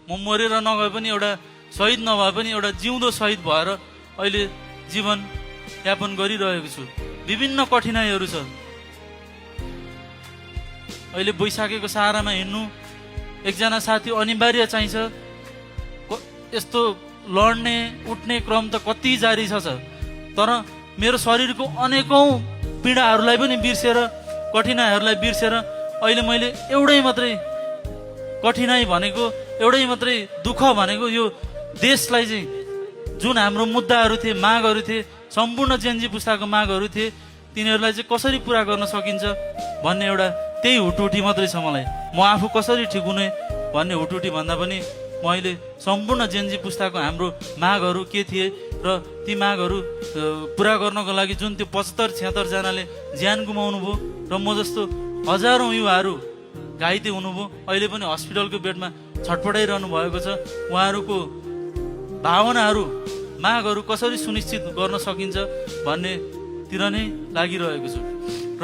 म मरेर नगए पनि एउटा शहीद नभए पनि एउटा जिउँदो शहीद भएर अहिले जीवन यापन गरिरहेको छु। विभिन्न कठिनाइहरू छ। अहिले बैशाखेको सहारामा हिँड्नु एकजना साथी अनिवार्य चाहिन्छ। यस्तो लड्ने उठ्ने क्रम त कति जारी छ। तर मेरो शरीरको अनेकौं पीडाहरूलाई पनि बिर्सेर, कठिनाइहरूलाई बिर्सेर अहिले मैले एउटै मात्रै कठिनाइ भनेको, एउटै मात्रै दुःख भनेको यो देशलाई चाहिँ जुन हाम्रो मुद्दाहरू थिए, मागहरू थिए, सम्पूर्ण जेनजी पुस्ताको मागहरू थिए, तिनीहरूलाई चाहिँ कसरी पुरा गर्न सकिन्छ भन्ने एउटा त्यही हुटुटी मात्रै छ मलाई। म आफू कसरी ठिक हुने भन्ने हुटुटी भन्दा पनि म अहिले सम्पूर्ण जेनजी पुस्ताको हाम्रो मागहरू के थिए र ती मागहरू पुरा गर्नको लागि जुन त्यो 75-76 जनाले ज्यान गुमाउनु भयो र म जस्तो हजारौं युवाहरू घाइते हुनुभयो, अहिले पनि हस्पिटलको बेडमा छटपटाइरहनु भएको छ। उहाँहरूको भावनाहरू, मागहरू कसरी सुनिश्चित गर्न सकिन्छ भन्नेतिर नै लागिरहेको छु। र